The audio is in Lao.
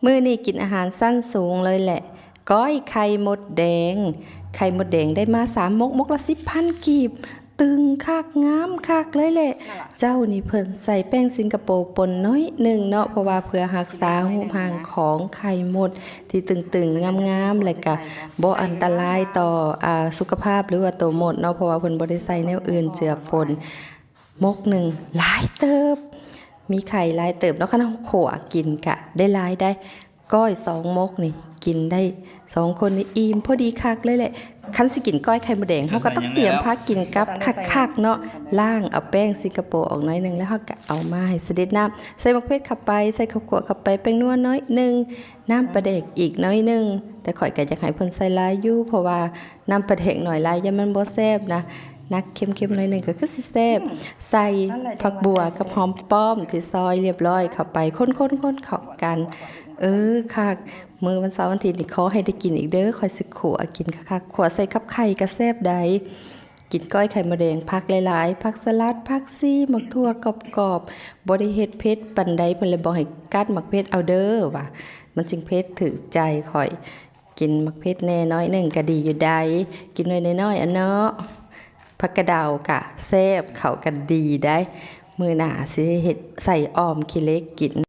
ມື້ນີ້ກິນອາຫານຊັ້ນສູງເລີຍແຫຼະ ກ້ອຍໄຂ່ມົດແດງ. ໄຂ່ມົດແດງໄດ້ມາສາມມົກ ມົກລະສິບພັນກີບ ຕຶງຄັກ ງາມຄັກເລີຍແຫຼະ. ເຈົ້ານີ້ເພິ່ນໃສ່ແປ້ງສິງກະໂປປົນໜ້ອຍໜຶ່ງເນາະ ເພາະວ່າເພື່ອຮັກສາຮູບຮ່າງຂອງໄຂ່ມົດທີ່ຕຶງໆ ງາມໆ ແລະກະບໍ່ອັນຕະລາຍຕໍ່ ອາ ສຸຂະພາບ ຫຼືວ່າໂຕມົດເນາະ ເພາະວ່າເພິ່ນບໍ່ໄດ້ໃສ່ແນວອື່ນເຈືອປົນ. ມົກໜຶ່ງຫຼາຍເຕີບ ມີໄຂ່ຫຼາຍເຕີບເນາະ ຄັນເຮົາຂົ້ວກິນກະໄດ້ຫຼາຍໄດ໋. ກ້ອຍສອງມົກນີ້ກິນໄດ້ສອງຄົນນີ້ອີ່ມພໍດີຄັກເລີຍແຫຼະ. ຄັນຊິກິນກ້ອຍໄຂ່ມົດແດງ ເຮົາກໍຕ້ອງຕຽມພາກິນກັບຄັກໆເນາະ. ລ້າງເອົາແປ້ງສິງກະໂປອອກໜ້ອຍໜຶ່ງ ແລ້ວເຮົາກໍເອົາມາໃຫ້ສະເດັດນ້ຳ ໃສ່ໝາກເຜັດເຂົ້າໄປ ໃສ່ເຂົ້າຂົ້ວເຂົ້າໄປ ແປ້ງນົວໜ້ອຍໜຶ່ງ ນ້ຳປາແດກອີກໜ້ອຍໜຶ່ງ ແຕ່ຂ້ອຍກໍຢາກໃຫ້ເພິ່ນໃສ່ຫຼາຍຢູ່ ເພາະວ່ານ້ຳປາແດກໜ້ອຍຫຼາຍຢ້ານມັນບໍ່ແຊບນະ. ໜັກເຄັມໆໜ້ອຍໜຶ່ງກໍຄືຊິແຊບ. ໃສ່ຜັກບົ່ວກັບຫອມປ້ອມທີ່ຊອຍລຽບຮ້ອຍເຂົ້າໄປ ຄົນໆໆເຂົ້າກັນ. ເອີ ຄັກ ມື້ວັນເສົາວັນອາທິດນີ້ຂໍໃຫ້ໄດ້ກິນອີກເດີ ຂ້ອຍຊິຂົ້ວກິນຄັກໆ. ຂົ້ວໃສ່ກັບໄຂ່ກໍແຊບໃດ໋. ກິນກ້ອຍໄຂ່ມົດແດງ ຜັກຫຼາຍໆ ຜັກສະຫຼັດ ຜັກຊີ ໝາກຖົ່ວກອບໆ ບໍ່ໄດ້ເຮັດເຜັດປານໃດ. ເພິ່ນເລີຍບອກໃຫ້ກັດໝາກເຜັດເອົາເດີວ່າ ມັນຈຶ່ງເຜັດຖືກໃຈຂ້ອຍ. ກິນໝາກເຜັດແດ່ໜ້ອຍໜຶ່ງກໍດີຢູ່ໃດ໋ ກິນໜ່ວຍນ້ອຍໆ ອະເນາະ. ຜັກກະເດົາກະແຊບ ເຂົ້າກັນດີໄດ໋. ມື້ໜ້າຊິເຮັດໃສ່ອອມຂີ້ເຫຼັກກິນ.